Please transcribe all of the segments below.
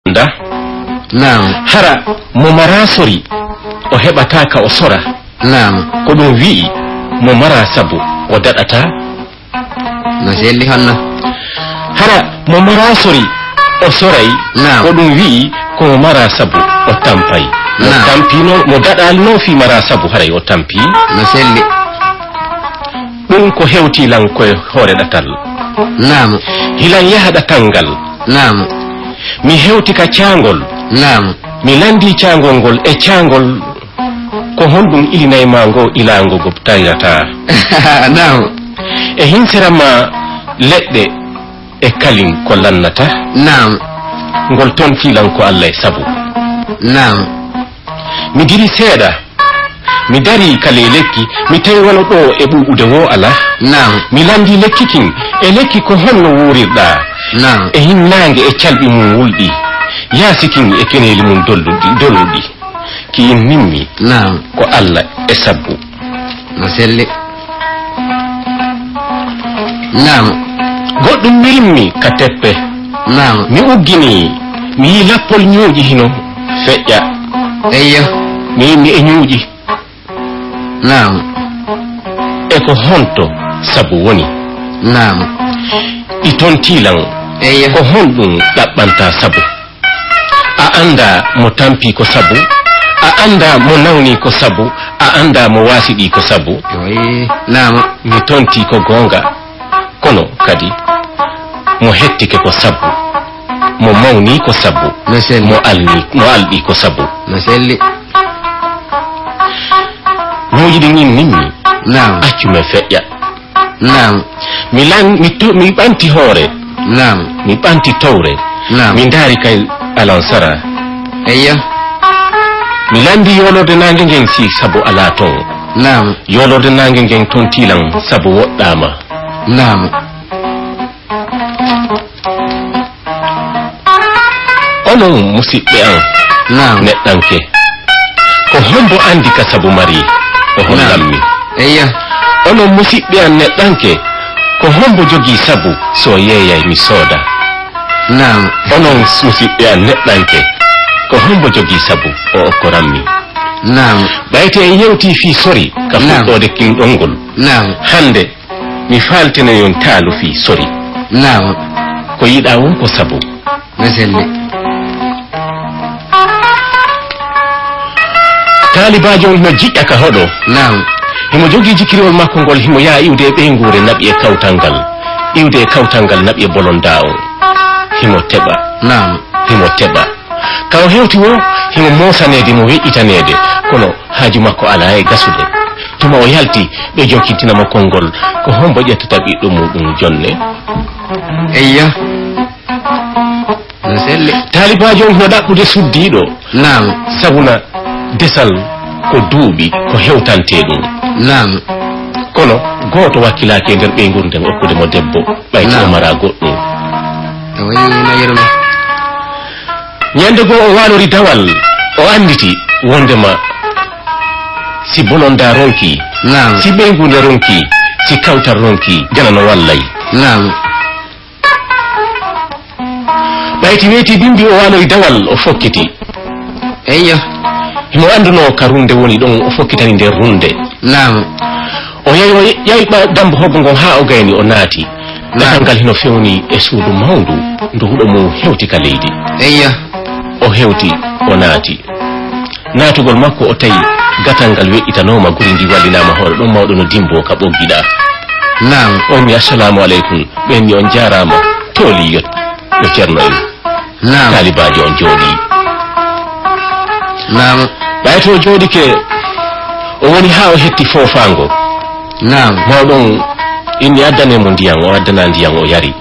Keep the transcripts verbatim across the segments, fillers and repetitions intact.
Nda? Naam. Hara mo maraa sori, o heɓataa ka o sora. Naam. Ko ɗun wi'i, mo maraa sabu, o daɗataa. No selli honno? Hara mo maraa sori, o soray. Naam. Ko ɗun wi'i, ko mo maraa sabu, o tampay. Mo Naam. Tampino, mo daɗalno fii maraa sabu, haray o tampi. No selli. Ɗun ko hewti lan koye hoore ɗatal. Naam. Hilan yaha ɗatal ngal. Naam. Mi hewti ka caangol. Naam. Mi landii caangol ngol e caangol. Ko honɗun ilinay ma ngo ilaango go tayrataa? Naam. E hinsere ma leɗɗe e kalin ko lannata? Naam. Ngol tontii lan ko Alla e sabu. Naam. Mi diri seeɗa. Mi darii ka ley lekki, mi tawi wano ɗoo e ɓuuɓude woo alaa. Naam. Mi lanndii lekki kin, e lekki ko honno wuurirɗaa? Naam. E hinnaange e calɓi mun wulɗi, yaasi kin e keneeli mun dolluɗi, dolluɗi. Ki innimmi Naam. Ko Alla e sabbu. No selli. Naam. Goɗɗum mirimmi ka teppe. Naam. Mi ugginii, mi yii lappol ñuuƴi hino feƴƴa. Eyyo. Mi yimmi e ñuuƴi. Naam. E ko honto sabu woni? Naam. Ɗi tontii lan. Eyyo. Ko honɗum ɗaɓɓantaa sabu? A anndaa mo tampii ko sabu, a anndaa mo nawnii ko sabu, a anndaa mo waasiɗii ko sabu. Oy, naam. Mi tontii ko goonga, kono kadi mo hettike ko sabu, mo mawnii ko sabu, No selli. Mo alni-, mo alɗii ko sabu. No selli. Ñuuƴi ɗin innimmi, Naam. Accu men feƴƴa. Naam. Mi lan-, mi to-, mi ɓanti hoore. Naam. Mi ɓanti towre. Naam. Mi ndaari kay alansara. Eyyo. Mi lanndii yoolorde naange ngen si sabu alaa ton. Naam. Yoolorde naange ngen tontii lan sabu woɗɗaama. Naam. Onon musiɓɓe an Naam. Neɗɗanke, ko hombo anndi ka sabu mari? O Naam. Hollammi. Eyya. Onon musiɓɓe an neɗɗanke, ko hombo jogii sabu so yeeyay mi sooda? Naam. Onon musiɓɓe an neɗɗanke, ko hombo jogii sabu? O okkorammi. Naam. Ɓayte en yewtii fii sori ka Naam. Fuɗɗoode kin ɗonngol. Naam. Hannde, mi faaltinoyon taalu fii sori. Naam. Ko yiɗaa woo ko sabu. No selli. Taalibaajo on no jiƴƴa ka hoɗo. Naam. Himo jogii jikiriwol makko ngol, himo yaha iwde e ɓeynguure naɓi e kawtal ngal. Iwde e kawtal ngal naɓi e bolondaa on. Himo teɓa. Naam. Himo teɓa. Ka o hewti woo, himo moosaneede, himo weƴƴitaneede, kono haaju makko alaa e gasude. Tuma o yalti, ɓe jokkitina mo konngol, ko hombo ƴettata ɓiɗɗo muuɗum jonne? Eyya. No selli. Taalibaajo on hino ɗaɓɓude suddiiɗo. Naam. Sabuna desal ko duuɓi, ko hewtantee ɗum. Naam. Kono gooto wakkilaaki e nder ɓeynguure nden okkude mo debbo, ɓay si o Naam. Maraa goɗɗum. No yirmi. Ñande goo o waalori dawal, o annditi wondema si bolondaa ronkii, Naam. Si ɓeyngu nde ronkii, si kawtal ronkii, jana no wallay. Naam. Ɓayti weeti bimbi o waalori dawal, o fokkiti. Eyyo. Himo anndunoo ka runde woni ɗon, o fokkitani nder runde. Naam. O yahi, o yahi ɓa-, dambo hobo ngon haa o gayni, o naati. Naam. Ɗatal ngal hino fewni e suudu mawndu, ndu huɗo mun hewti ka leydi. Eyya. O hewti, o naati. Naatugol makko, o tawi gatal ngal weƴƴitanooma, guri ndi wallinaama hoore ɗon, mawɗo no dimboo ka ɓoggi ɗaa. Naam. O inni, "Assalaamu aleykum." Ɓe inni, "On jaaraama, tooli yo, yo Ceerno en." Naam. Taalibaajo on jooɗii. Naam. Ɓay to o jooɗike, o woni haa o hetti foofaango. Naam. Mawɗo on inni, "Addanee mo ndiyan," o addanaa ndiyan, o yari.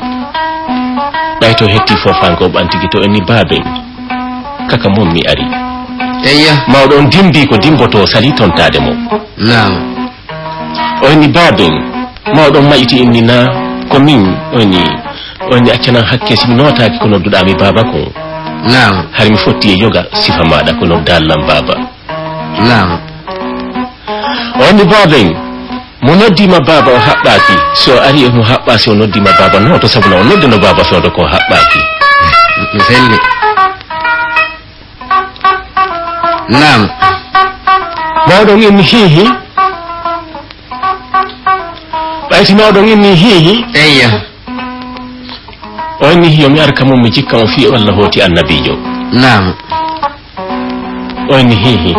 Ɓay to o hetti foofaango, o ɓantigi to, o inni, "Baaben, kaka mon mi ari." Eyya. Mawɗo on dimbii ko dimbotoo, salii tontaade mo. Naam. O inni, "Baaben." Mawɗo on maƴiti inni, "Naa, ko min." O inni, o inni, "Accanan hakke, si mi nootaaki ko nodduɗaa mi baaba kon. Naam. Hari mi fotti e yoga sifa maaɗa ko noddaa lan baaba." Naam. O inni, "Baaben, mo noddi ma baaba o haɓɓaaki, si o ari e mo haɓɓaa, si o noddi ma baaba nooto, sabu na o nodduno baaba fewndo ko o haɓɓaaki." Mi selli. Naam. Mawɗo on inni hiihi. Ɓayti mawɗo on inni hiihi. Eyya. O inni hiyo mi arka mum mi jikka on fii o Allah hooti annabiijo. Naam. O inni hiihi.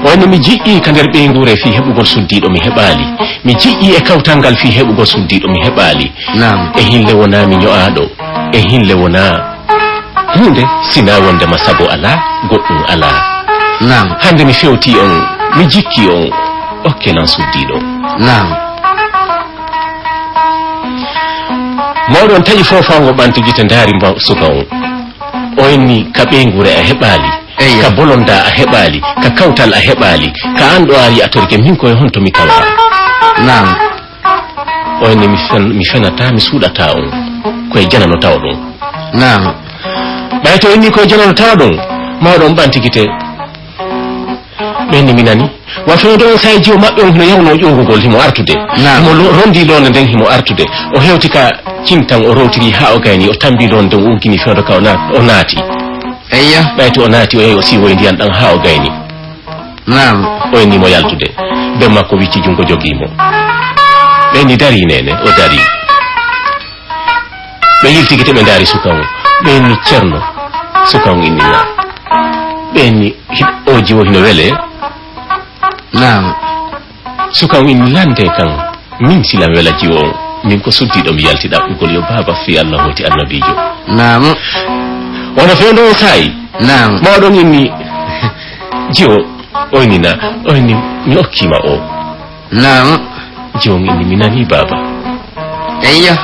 O inni mi jiɗɗi ka nder ɓeynguure fii heɓugol suddiiɗo mi heɓaali. Mi jiɗɗi e kawtal ngal fii heɓugol suddiiɗo mi heɓaali. Naam. E hinle wonaa mi ño'aaɗo. E hinle wonaa huunde, sinaa wondema sabu alaa, goɗɗum alaa. Naam. Hannde mi fewtii on, mi jikkii on, okkee lan suddiiɗo. Naam. Mawɗo on taƴi foofaango ɓanti gite ndaari mba-, suka on. O inni ka ɓeynguure a heɓaali, eyyo, ka bolondaa a heɓaali, ka kawtal a heɓaali, ka an ɗo ari a torike min ko e honto mi tawaa? Naam. O inni mi fen-, mi fenataa, mi suuɗataa on. Ko e janano tawa ɗon. Naam. Ɓay to inni ko e janano tawa ɗon, mawɗo on ɓanti gite. Ɓen ni mi nani. Wa fewndo on saa'i jiwo maɓɓe on hino yawnoo ƴowngugol, himo artude. Naam. Himo lo-, rondii loonde nden, himo artude. O hewti ka cintan, o rowtiri haa o gayni, o tambi loonde nden, o uggini fewndo ka o na-, o naati. Eyya. Ɓay to o naati, o yahi o siiwoyi ndiyan ɗan haa o gayni. Naam. O inni mo yaltude. Ben makko wicci jungo jogii mo. Ɓen ni darii neene, o darii. Ɓe yilti gite ɓe ndaari suka on. Ɓe inni Cerno. Suka on inni na. Ɓe inni hi-, o jiwo hino wele. Naam. Suka on inni lande kan. Min silan wela jiwo on. Min ko suddiiɗo mi yalti ɗaɓɓugol yo baaba fii Allah hooti annabiijo. Naam. Wano fewndo on saa'i. Naam. Mawɗo on inni jiwo. O inni na. O inni mi okkii ma o. Naam. Jiwo on inni mi nanii baaba. Eyyo.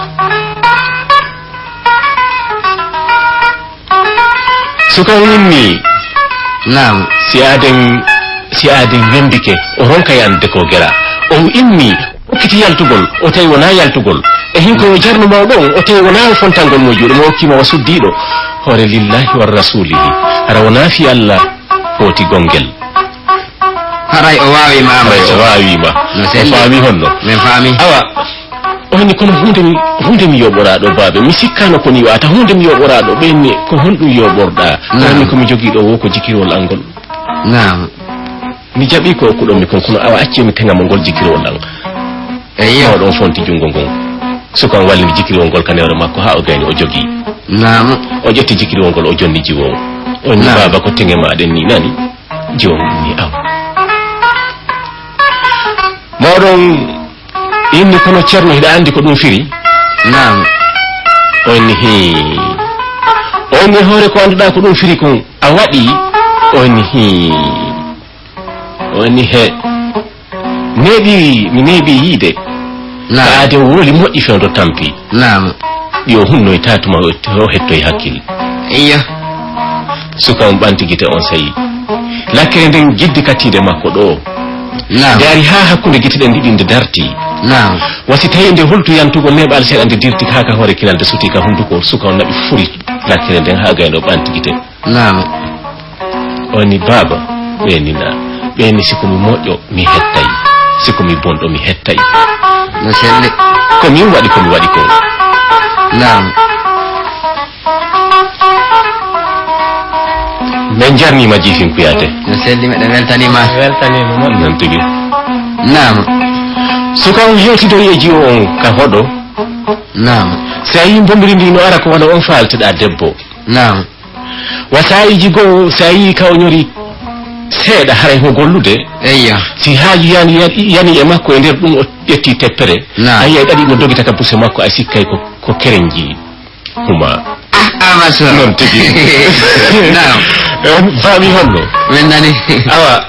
Suka on inni. Naam. Si aaden, si aaden wembike, o ronka yande ko gera. On inni, okkiti yaltugol, o tawi wonaa yaltugol. E hin ko yo jarnu mawɗo on, o tawi wonaa o fontangol mo juuɗe, mo okki mo o suddiiɗo. Hoore lillahi wa rasulihi. Hara wonaa fi Allah hooti gongel. Haray o waawi ma, haray o waawi ma. No selli. O faami honno? Men faami. Awa, o inni kono huunde mi, huunde mi yoɓoraa ɗoo, baabe. Mi sikkaano ko nii wa'ata huunde mi yoɓoraa ɗoo. Ɓe inni ko honɗum yoɓorɗaa? Naam. O inni ko mi jogii ɗoo woo ko jikirwol an ngol. Naam. Mi jaɓii ko okkuɗon mi kon, kono awa accee mi teŋa mo ngol jikirwol an. Eyyo. Mawɗo on fonti junngo ngon. Suka on wallini jikirwol ngol ka newre makko haa o gayni o jogii. Naam. O ƴetti jikirwol ngol o jonni jiwo on. O inni, naam, baaba ko teŋe maa ɗen nii nani? Jiwo on inni awa. Mawɗo on inni kono Cerno hiɗa anndi ko ɗum firi? Naam. O inni hii. O inni hoore ko annduɗaa ko ɗum firi kon a waɗii? O inni hii. O inni he. Neeɓi, mi neeɓi yiide. Naam. Ka aaden woli moƴƴi fewndo tampi. Naam. Ɗi o hunnoytaa tuma o, o hettoy hakkil. Eyya. Suka on ɓanti gite on sayi. Lakkere nden giddi kattiide makko ɗoo. Naam. Nde ari haa hakkunde gite ɗen ɗiɗi nde darti. Naam. Wa si tawi nde hultu yantugol neeɓal seeɗa nde dirti haa ka hoore kinal nde suti ka hunduko suka on naɓi furi lakkere nden haa gayno ɓanti gite. Naam. O inni, baaba, ɓe inni na, ɓe inni si ko mi moƴƴo, mi hettay. Si ko mi bonɗo, mi hettay. No selli. Ko min waɗi, ko mi waɗi kon. Naam. Men jarnii ma Jiifin Kuyaate. No selli, meɗen weltanii ma. Weltanii ma moƴƴo. Non tigi. Naam. Suka on hewtidoyi e jiwo on ka hoɗo. Naam. Si a yii mbomiri ndi no ara ko wano on faalteɗaa debbo. Naam. Wa saa'iiji goo, si a yii ka o ñori seeɗa, haray ko gollude. Eyya. Si haaju yani, yani, yani e makko, e nder ɗum o ƴetti teppere. Naam. A yi'ay ɗaɗi no dogita ka buse makko, a sikkay ko, ko kerenji huma. Ah, ah, masha Allah. Non tigi. Naam. Eh, faami honno? Men nani. Awa.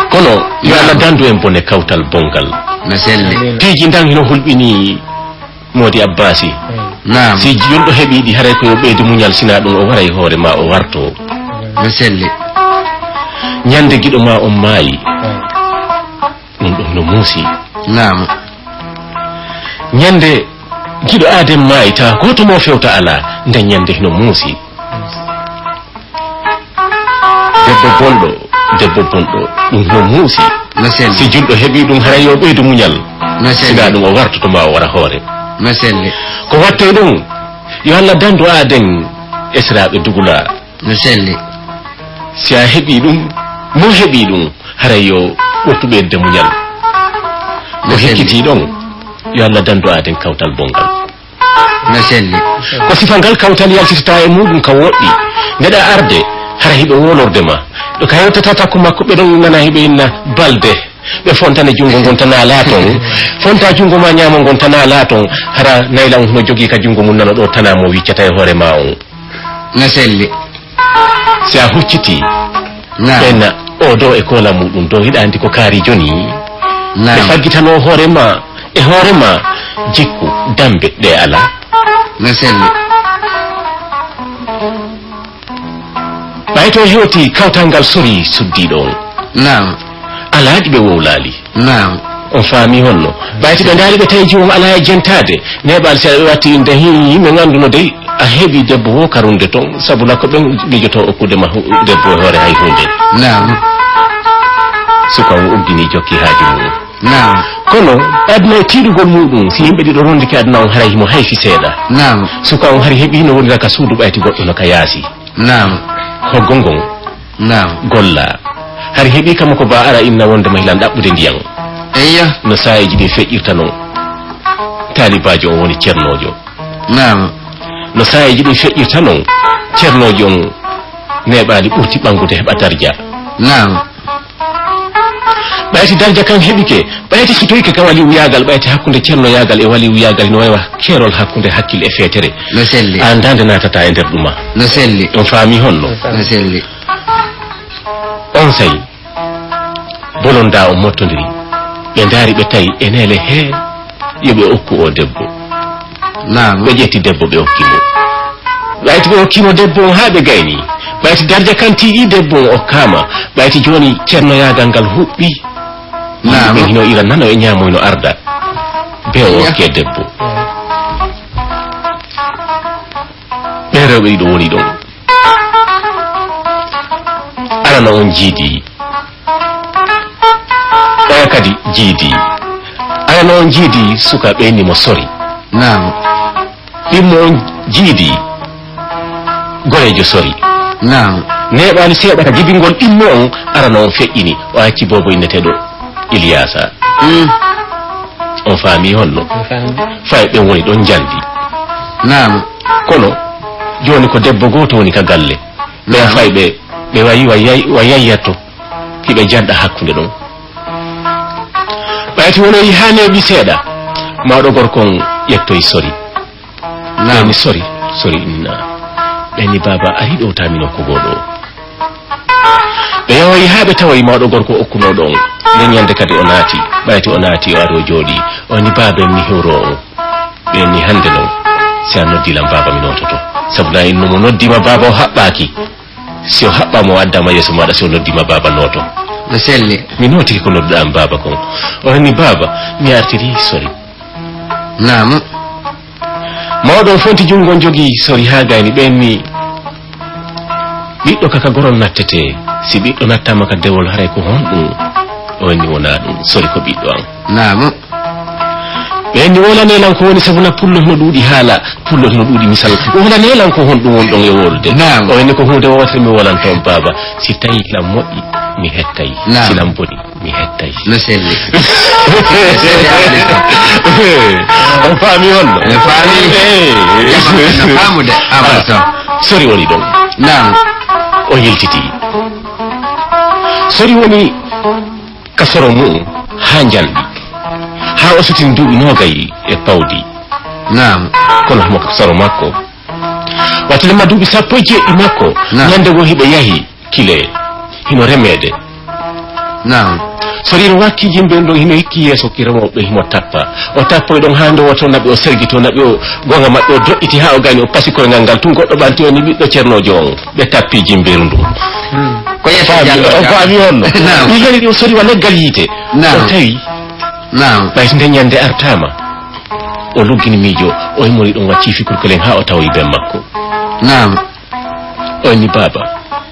Kono, yo, naam, Allah dandu en bone kawtal bongal. No selli. Piiji ndan hino hulɓini. Moodi Abbaasi. Naam. Si julɗo heɓii ɗi, haray ko yo ɓeydu muñal, sinaa ɗum o waray hoore maa o wartoo. No selli. Ñande giɗo maa on maayi. Ɗum ɗum no muusi. Naam. Ñande giɗo aaden maayi, taa gooto mo fewta alaa, nden ñande hino muusi. Debbo bonɗo, debbo bonɗo, ɗum no muusi. No selli. Si julɗo heɓii ɗum, haray yo ɓeydu muñal. No selli. Sinaa ɗum, o wartoto maa o wara hoore. No selli. Ko wattoy ɗum, yo Allah dandu aaden esiraaɓe dugula. No selli. Si a heɓii ɗum, mo heɓii ɗum, haray yo ɓurtu ɓeydude muñal. Ko hikkitii ɗon, yo Alla dandu aaden kawtal bongal. No selli. Ko sifa ngal kawtal yaltitata e muuɗum ka woɗɗi. Nde ɗa arde, hara hiɓe wolorde ma. Ɗo ka yewtata takko makko, ɓe ɗon nana hiɓe inna balde. Ɓe fontane junngo ngon tana laaton. Fonta junngo ma ñaamo ngon tana laaton. Hara nayla on no jogii ka junngo mum nano ɗo tana mo wiccata e hoore ma on. No selli. Si a huccitii, Naam. Ɓen o do e koola muuɗum do hiɗa anndi ko kaari joni? Naam. Ɓe faggitanoo hoore ma, e hoore ma, jikku, dambe, ɗe alaa. No selli. Ɓay to hewti kawtal ngal sori suddiiɗo on. Naam. Alaaji ɓe wowlaali. Naam. On faami honno? Ɓay si ɓe ndaari ɓe tawi jiwo on alaa e jentaade, neeɓaali seeɗa ɓe watti innde, hii, min annduno dey, a heɓi debbo woo karunde ton, sabu la ko ɓen miijotoo okkude ma hu-, debbo e hoore hay huunde. Naam. Suka on uggini jokki haaju mum. Naam. Kono, aduna e tiiɗugol muuɗum, si yimɓe ɗiɗo rondike aduna on haray himo hayfi seeɗa. Naam. Suka on hari heɓi no wonira ka suudu ɓayti goɗɗo no ka yaasi. Naam. Hoggo ngon. Naam. Golla. Hari heɓi kama ko ba ara inna wonde mahilan ɗaɓɓude ndiyan. Eyya. No saayeeji ɗin feƴƴirta non. Taalibaajo on woni cernoojo. Naam. No saayeeji ɗin feƴƴirta non, cernoojo on neeɓaali ɓurti ɓanngude heɓa darja. Naam. Ɓayti darja kan heɓike, ɓayti sutoyke ka waliwuyaagal, ɓayti hakkunde cernoyaagal e waliwuyaagal no wayi wa keerol hakkunde hakkil e feetere. No selli. An daande naatata e nder ɗuma. No selli. On faami honno? No selli. On say, bolondaa on mottondiri. Ɓe ndaari ɓe tawi e neele hee. Yo ɓe okku oo debbo. Naam. Ɓe ƴetti debbo, ɓe okki mo. Ɓayti ɓe okki mo debbo on haa ɓe gayni. Ɓayti darja kan tiiɗi debbo on okkaama. Ɓayti jooni cernoyaagal ngal huɓɓi. Naam. Yimɓe hino ira nano e ñaamoy no arda. Be o okkee debbo. Ɓee rewɓe ɗiɗo woni ɗon. Arano on jiidi. Oya kadi jiidi. Arano on jiidi suka ɓeyni mo sori. Naam. Ɗimmo on jiidi goreejo sori. Naam. Neeɓaali seeɗa ka jibingol ɗimmo on, arano on feƴƴini. O acci boobo inneteeɗo Iliyaasa. Mm. On faami honno? On faami. Fay ɓen woni ɗon njaldi. Naam. Kono jooni ko debbo gooto woni ka galle. Ɓen fay ɓe, ɓe wayi wa yay-, wa yayyatto, hiɓe janɗa hakkunde ɗon. Ɓayti wonoyi haa neeɓi seeɗa, mawɗo gorko on ƴettoyi sori. Naam. Ɓe ni sori, sori inna. Ɓe ni baaba ari ɗo taami nokku goo ɗo. Ɓe yahoyi haa ɓe tawoyi mawɗo gorko okkunooɗo on. Nden ñande kadi o naati, ɓayti o naati o ari o jooɗi. O ni baaba en mi hewro on. Ɓe ni hannde non, si a noddi lan baaba mi noototo. Sabu na innu mo noddi ma baaba o haɓɓaaki. Si o haɓɓaama o addaama yeeso maaɗa si o noddi ma baaba nooto. No selli. Mi nootike ko nodduɗaa am baaba kon. O ni baaba, mi artiri sori. Naam. Mawɗo on fonti junngo on jogii sori haa gayni ɓen ni ɓiɗɗo kaka gorol nattetee. Si ɓiɗɗo nattaama ka dewol haray ko honɗum? O ni wonaa ɗum, sori ko ɓiɗɗo an. Naam. Ɓe inni, "Wolanee lan ko woni sabu na pullo hino ɗuuɗi haala, pullo hino ɗuuɗi misal. Wolanee lan ko honɗum wonɗon e wolude?" Naam. O inni, "Ko huunde wootere mi wolanto on, baaba. Si tawii lan moƴƴi, mi hettay. Naam. Si lan boni, mi hettay." No selli. No selli, Abdou Sow. On faami honno? No faami. Eh. No faamude, Abdou Sow. Ah, sori woni ɗon. Naam. O yiltiti. Sori woni ka soro mu'un haa njalɗi, haa o sotini duuɓi noogay e pawdi. Naam. Kono himo ka soro makko. Wati lemma duuɓi sappo e jeeɗiɗi makko, naam, ñande goo hiɓe yahi kile, hino remeede. Naam. Sori no wakki jimbe ɗon, hino hikki yeeso ki remooɓe, himo tappa. O tappoy ɗon haa ndowoto naɓi, o sergito naɓi, o gonga maɓɓe, o doƴƴiti haa o gani, o pasi koyngal ngal tun, goɗɗo ɓanti, o ni ɓiɗɗo cernoojo on. Ɓe tappi jimbeeru ndun. Hmm. Ko yeeso faami, Jallo o faami honno? Naam. Ɗi gari ɗi o sori wa leggal yiite. Naam. O tawi. Naam. Ɓay so nde ñande artaama. O luggini miijo, o immori ɗon waccii fikurkulen haa o tawoyi ben makko. Naam. O inni, "Baaba."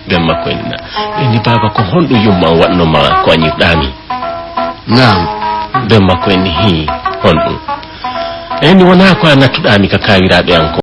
Ben makko inni, na. O inni, "Baaba, ko honɗum yumma on waɗno ma ko añirɗaa mi?" Naam. Ben makko inni, "Hii, honɗum?" O inni, "Wonaa ko a nattuɗaa mi ka kaawiraaɓe an ko?"